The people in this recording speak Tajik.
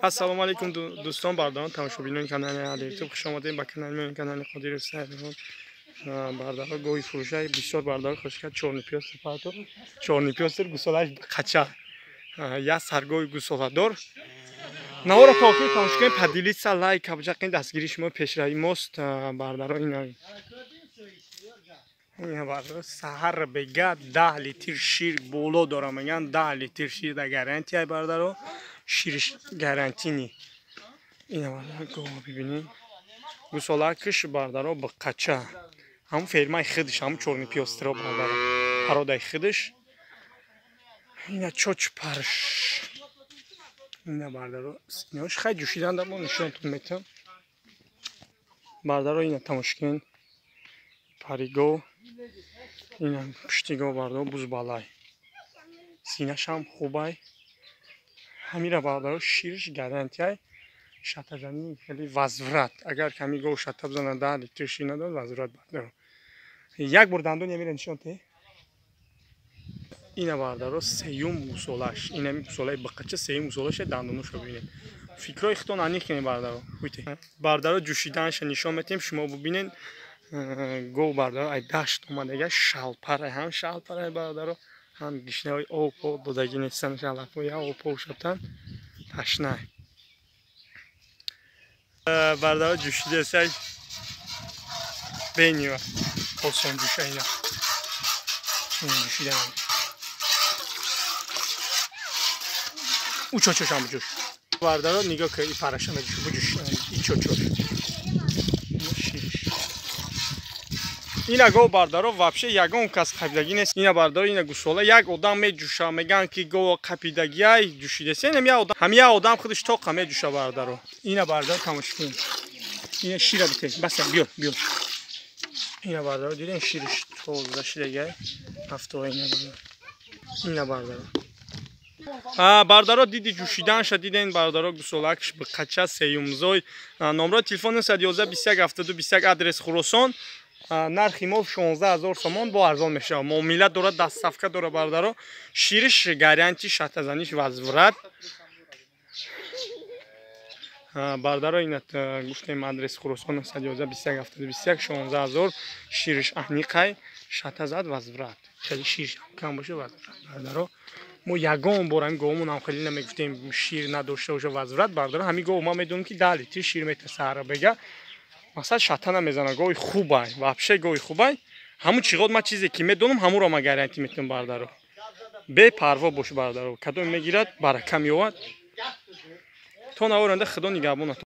Ассалому алайкум, дӯстон, бародарон, тамошобинони канали Аҳли Ютуб, хуш омадем ба канали мо, канали Қодир Саидхон. Бародаро, гови фурӯшай бисёр, бародаро, хушкат чорни пиёз сифату чорни пиёз гусолаш қача як саргови гусоладор. Навора то охир тамошо кунед, поделиться, лайк, абҷақин дастгирии шумо пешравии мост. Бародаро, ина бародаро, саҳар бега 10 литр шир боло дорам, меган 10 литр шир да гарантия, бародаро, шириш гарантини. Ина, бародаро, гова бибинед, гусолакиш, бародаро, ба қача ҳамун фермаи худиш, ҳамун чорни пиёстро, бародаро, пародаи худиш. Ина чоч парш, ина, бардаро, синаош хай ҷӯшидан мо нишонтон метам. Бардаро, ина тамошо кунед, паригов, ина пуштигов, бардаро, бузбалай, синашам хубай. Ҳамира, бардаро, шириш гарантияй, шатазанӣ хеле возврат. Агар ками гов шата бизана, 10 литр шир надод, возврат. Бардаро, як бор дандон ямира нишон те. Ина, бардаро, сеюм гусолаш, инами гусолаи бақача сеюм гусолаша, дандоношо бибинед, фикрҳои худтон аниқ кунед, бардаро. Бардаро, ҷӯшиданша нишон метиҳем, шумо бибинед. Гов, бардаро, ай дашт омадага, шалпарай, ҳам шалпарай, бардаро, ҳам гишнаҳои об додагӣ нестан, шалафои об шатан ташнай. Бардаро, ҷӯшидасай бенива осон ҷӯша, ина ҷӯшидан у чочошам буҷӯш. Бардаро, нигоҳ ки и параша меҷӯш, буҷӯш и чочош шириш. Ина гов, бардаро, вообще ягон кас қапидагӣ нест. Ина, бардаро, ина гусола, як одам меҷӯша, меган ки гова қапидагиай, ҷӯшидест. Ҳам як одам худиш тоқа меҷӯша, бардаро. Ина, бардаро, тамошо кунед, ина шира бите, баса, биё, биё. Ина, бардаро, диден, шириш тоза шидагиай ҳафтоа. Ина, бардаро, ина, бардаро, бардаро, диди ҷӯшиданша диден, бардаро, гусолакш қача сеюмзой. Номро телефон 911 21 72 21, адрес Хуросон. Нархи мол 16 000 сомон, бо арзон мешавад, муомила дорад, доставка дора, бардаро, шириш гаранти, шатазаниш возврат. Бардаро, ина гуфтем, адрес Хуросон, 911 21 72 21, 16 000, шириш аниқай, шатазад, возврат, хеле шириш кам боша, возврат. Бардаро, мо ягон бор ҳамин говмон ҳам хеле намегуфтем, шир надошта боша, возврат. Бардаро, ҳамин гов ман медонам, ки 10 литр шир мета саҳара бега, мақсад шата намезана, гови хубай, вообще гови хубай. Ҳамун чиғот ман чизе ки медонам, ҳамуро ман гарантӣ метиҳам, бардаро, бепарво бош, бардаро, кадоме мегирад, барака меовад. То наворанда, худо нигаҳбонатон.